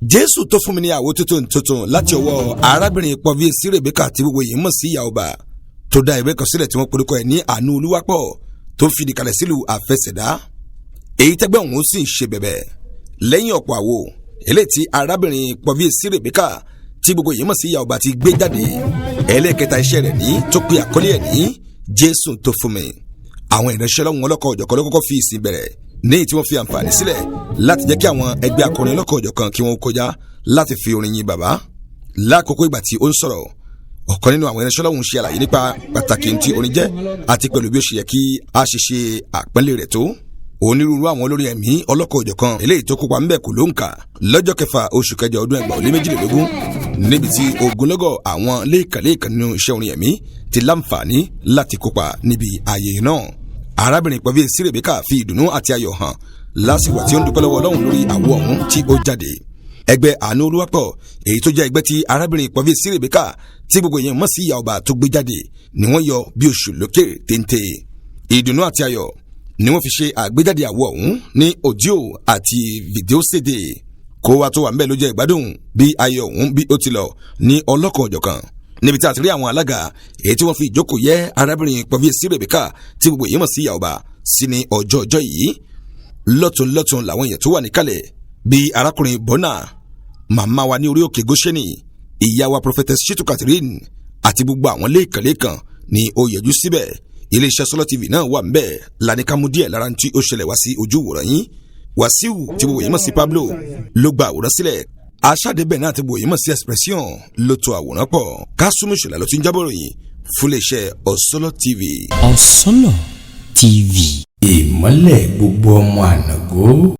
Jésù tó fún mi ní àwo tuntun tuntun láti ọwọ́ arábìnrin Pọ́fíèsì sí Rebecca tí gbogbo yìí mọ̀ sí ìyá ọba, tó dá ìwé kan sílẹ̀ tí wọ́n porúkọ ẹ̀ ní Àánú Olúwapọ̀, tó fìdí kalẹ̀ sílùú Àfẹsẹ̀dá, èyí tẹ́gbẹ́ òun sì ń ṣe bẹ̀bẹ̀ lẹ́yìn ọ̀pọ̀ àwo eléyìí tí arábìnrin Pọ́fíèsì sí Rebecca tí gbogbo yìí mọ̀ sí ìyá ọba ti gbé jáde. Ẹlẹ́ẹ̀kẹta iṣẹ́ rẹ̀ ní tó pe àkọlé ẹ̀ ní Jésù tó fún mi. Àwọn ìránṣẹ́ Ọlọ́run ọlọ́kọ̀ òjọ̀kan ló kọ́kọ́ fi ìsìn bẹ̀rẹ̀, ní tí wọ́n fi àǹfààní sílẹ̀ láti jẹ́ kí àwọn ẹgbẹ́ akọrin ọlọ́kọ̀ òjọ̀kan kí wọ́n kọjá láti fi orin yin bàbá. Lákòókò ìgbà tí ó ń sọ̀rọ̀, ọ̀kan nínú àwọn ìránṣẹ́ Ọlọ́run ṣe àlàyé nípa pàtàkì tí orin jẹ́ àti pẹ̀lú bí ó ṣe yẹ kí a ṣe ṣe àpọ́nlé rẹ̀ tó. Onírúurú àwọn olórin ẹ̀mí ọlọ́kọ̀ òjọ̀kan eléyìí tó kópa ńbẹ̀ kò ló ń kà lọ́jọ́ 6 oṣù 8 ọdún 2022, níbi tí ogunlọ́gọ̀ àwọn léèkànléèkàn nínú iṣẹ́ orin ẹ̀mí ti láǹfààní láti kópa níbi ayẹyẹ náà. Arábìnrin Pọ́fíèsì Rebecca fi ìdùnnú àti ayọ̀ hàn lásìkò tí ó ń dúpẹ́ lọ́wọ́ Ọlọ́run lórí àwo ọ̀hún tí ó jáde. Ẹgbẹ́ Àánú Olúwapọ̀, èyí tó jẹ́ ẹgbẹ́ tí arábìnrin Pọ́fíèsì Rebecca tí gbogbo èèyàn mọ̀ sí ìyá ọba tó gbé jáde, ni wọ́n yọ bí oṣù lókè téńté. Ìdùnnú àti ayọ̀ ni wọ́n fi ṣe àgbéjáde àwo ọ̀hún ní audio àti fídíò sédè. Kó wa tó wà ńbẹ̀ ló jẹ́ ìgbádùn bí ayọ̀ ọ̀hún bí ó ti lọ ní ọlọ́kan òjọ̀kan, níbi tí a ti rí àwọn alága èyí tí wọ́n fi ìjókòó yẹ arábìnrin Pọ́fíèsì Rebecca tí gbogbo èèyàn mọ̀ sí ìyá ọba sí ní ọjọ́ ọjọ́ yìí. Lọ́tún lọ́tún làwọn èèyàn tó wà níkàlẹ̀, bíi arákùnrin Bọ́nà, màmá wa ní orí òkè Góṣẹ́nì, ìyá wa Prophetess Shitu Catherine àti gbogbo àwọn lẹ́ẹ̀kanlẹ́ẹ̀kan ni ó yẹjú síbẹ̀. Iléeṣẹ́ Sọ́lọ́ TV náà wà ńbẹ̀ lánìkàmú díẹ̀ lára tí ó ṣẹlẹ̀ wá sí ojú ìwòran yín. Wàsíù tí gbogbo yìí mọ̀ sí Pablo ló gba àwòrán sílẹ̀. Aṣáde náà tí gbogbo yìí mọ̀ sí Expression ló to àwòrán pọ̀. Kásùmù ṣọlá ló ti ń jábọ̀ ròyìn fún iléeṣẹ́ Ọ̀sọ́lọ́ TV. Ọ̀sọ́lọ̀ TV. Ìmọ́lẹ̀ gbogbo ọmọ ànàgó.